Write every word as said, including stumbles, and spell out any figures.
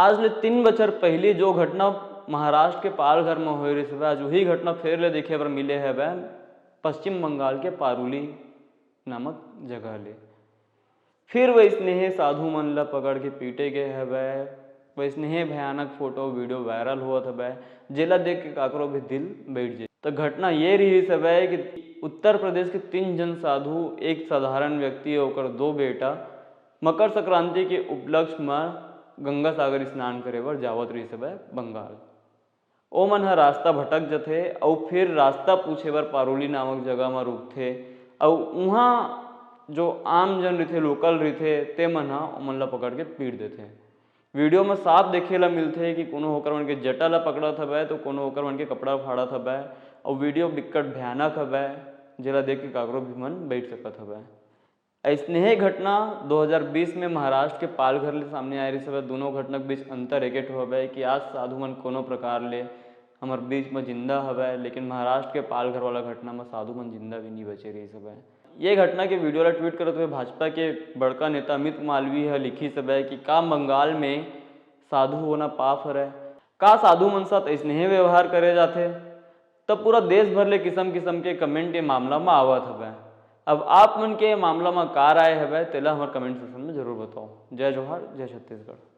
आज ले तीन बछर पहिली जो घटना महाराष्ट्र के पालघर म होए रिहिस हवय, आज उही घटना फेर ले देखे बर मिले हवय पश्चिम बंगाल के पारुली नामक जगह ले। फिर वैसनेहे साधु मन ल पकड़ के पीटे गए हवय। वैसनेहे भयानक फोटो वीडियो वायरल होवत हवय, जेला देख के काकरो भी दिल बैठ जाए। तो घटना ये रिहिस हवय कि उत्तर प्रदेश के तीन जन साधु, एक साधारण व्यक्ति अउ ओकर दो बेटा, मकर संक्रांति के उपलक्ष्य म गंगा सागर स्नान करे बर जावत रिहिस हवय बंगाल। ओमन ह रास्ता भटक जथे अउ फिर रास्ता पूछे बर पारोली नामक जगह म रुकथे अउ उहाँ जो आम जन रहिथे, लोकल रहिथे, ते मन ह ओमन ल पकड़ के पीट देथे। वीडियो म साफ देखे ल मिलथे कि कोनो ओकर मन के जटा ल पकड़त हवय, तो कोनो ओकर मन के कपड़ा फाड़त हवय अउ वीडियो बिक्कट भयानक हवय, जेला देख के काकरो भी मन बैठ सकत हवय। अइसनेहे घटना दो हज़ार बीस में महाराष्ट्र के पालघर ले सामने आए रिहिस हवय। दोनों घटना के बीच अंतर एके ठो हवय कि आज साधु मन कोनो प्रकार ले हमर बीच म जिंदा हवय, लेकिन महाराष्ट्र के पालघर वाला घटना म साधु मन जिंदा भी नइ बचे रिहिस हवय। ये घटना के वीडियो ला ट्वीट करत हुए भाजपा के बड़का नेता अमित मालवीय ह लिखिस हवय कि का बंगाल में साधु होना पाप हरय? का साधु मन साथ अइसनेहे व्यवहार करे जाथे? तब पूरा देश भर ले किसम किसम के कमेंट ये मामला म आवत हवय। अब आप मन के ये मामला म का राय हवय, तेला हमर कमेंट सेक्शन में जरूर बताओ। जय जोहार, जय छत्तीसगढ़।